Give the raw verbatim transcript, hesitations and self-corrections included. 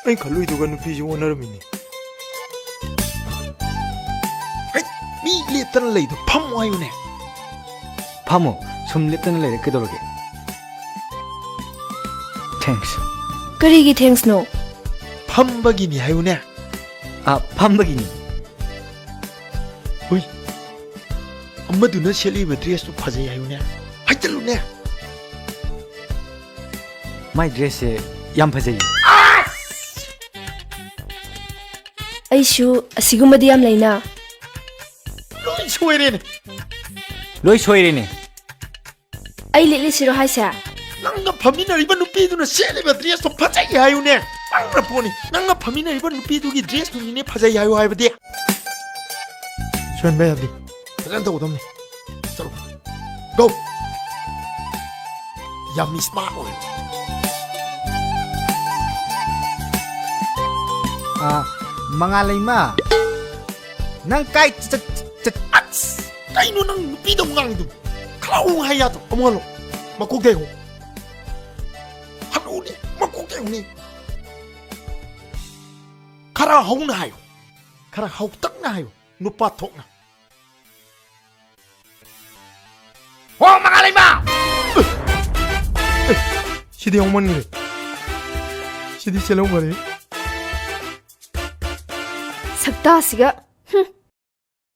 ꯑꯩꯅ ꯈꯜꯂꯨꯏꯗꯨꯒ ꯅꯨꯄꯤꯁꯤ ꯑꯣꯟꯅꯔꯝꯃꯤꯅꯦ꯫ ꯍꯩꯠ, ꯃꯤ ꯂꯦꯞꯇꯅ ꯂꯩꯗꯣ ꯐꯝꯃꯣ ꯍꯥꯏꯌꯨꯅꯦ꯫ ꯐꯝꯃꯣ, ꯁꯨꯝ ꯂꯦꯞꯇꯅ ꯂꯩꯔꯦ ꯀꯩꯗꯧꯔꯒꯦ? Thanks꯫ ꯀꯔꯤꯒꯤ thanksꯅꯣ? ꯐꯝꯕꯒꯤꯅꯤ ꯍꯥꯏꯌꯨꯅꯦ꯫ ꯑ, ꯐꯝꯕꯒꯤꯅꯤ꯫ ꯍꯨꯏ, ꯑꯃꯗꯨꯅ ꯁꯦꯠꯂꯤꯕ dressꯇꯨ ꯐꯖꯩ ꯍꯥꯏꯌꯨꯅꯦ꯫ ꯍꯥꯏꯖꯜꯂꯨꯅꯦ꯫ My dressꯁꯦ ꯌꯥꯝ ꯐꯖꯩ꯫ ꯑꯩꯁꯨ ꯑꯁꯤꯒꯨꯝꯕꯗꯤ ꯌꯥꯝ ꯂꯩꯅ꯫ ꯂꯣꯏ ꯁꯣꯏꯔꯦꯅꯦ꯫ ꯂꯣꯏ ꯁꯣꯏꯔꯦꯅꯦ꯫ ꯑꯩ ꯂꯤꯠꯂꯤꯁꯤꯔꯣ ꯍꯥꯏꯁꯦ? ꯅꯪꯒ ꯐꯝꯃꯤꯟꯅꯔꯤꯕ ꯅꯨꯄꯤꯗꯨꯅ ꯁꯦꯠꯂꯤꯕ dressꯇꯣ ꯐꯖꯩ ꯍꯥꯏꯌꯨꯅꯦ꯫ ꯄꯪꯅ ꯄꯣꯅꯤ꯫ ꯅꯪꯒ ꯐꯝꯃꯤꯟꯅꯔꯤꯕ ꯅꯨꯄꯤꯗꯨꯒꯤ dressꯇꯨꯅꯤꯅꯦ ꯐꯖꯩ ꯍꯥꯏꯌꯨ ꯍꯥꯏꯕꯗꯤ꯫ ꯁꯣꯏꯍꯟꯕ ꯌꯥꯗꯦ꯫ ꯐꯖꯅ ꯇꯧꯒꯗꯕꯅꯤ꯫ ꯆꯠꯂꯣ꯫ Go! ꯌꯥꯝ smart ꯑꯣꯏ꯫ ꯑꯥ, ꯃꯉꯥꯜꯂꯩꯃ, ꯅꯪ ꯀꯥꯏ ꯆꯠ-, ꯆꯠ-, ꯑꯁ! ꯀꯩꯅꯣ ꯅꯪ ꯅꯨꯄꯤꯗ ꯑꯃꯨꯛ ꯉꯥꯡꯉꯤꯗꯨꯕꯨ? ꯈꯔ ꯍꯣꯡ ꯍꯥꯏ ꯌꯥꯗ꯭ꯔꯣ? ꯑꯃꯨꯛ ꯍꯜꯂꯣ꯫ ꯃꯀꯣꯛꯇꯩ ꯍꯣꯡ꯫ ꯍꯜꯂꯣꯅꯦ, ꯃꯀꯣꯛꯇꯩ ꯍꯣꯡꯅꯦ꯫ ꯈꯔ ꯍꯧꯅ ꯍꯥꯏꯌꯨ꯫ ꯈꯔ ꯍꯧꯇꯛꯅ ꯍꯥꯏꯌꯨ꯫ ꯅꯨꯄꯥ ꯊꯣꯛꯅ꯫ ꯍꯣ, ꯃꯉꯥꯜꯂꯩꯃ! ꯁꯤꯗꯤ ꯍꯧꯃꯟꯈ꯭ꯔꯦ꯫ ꯁꯤꯗꯤ ꯆꯦꯜꯍꯧꯈ꯭ꯔꯦ꯫ ꯁꯛꯇꯥꯁꯤꯒ꯫ ꯍꯨꯝ꯫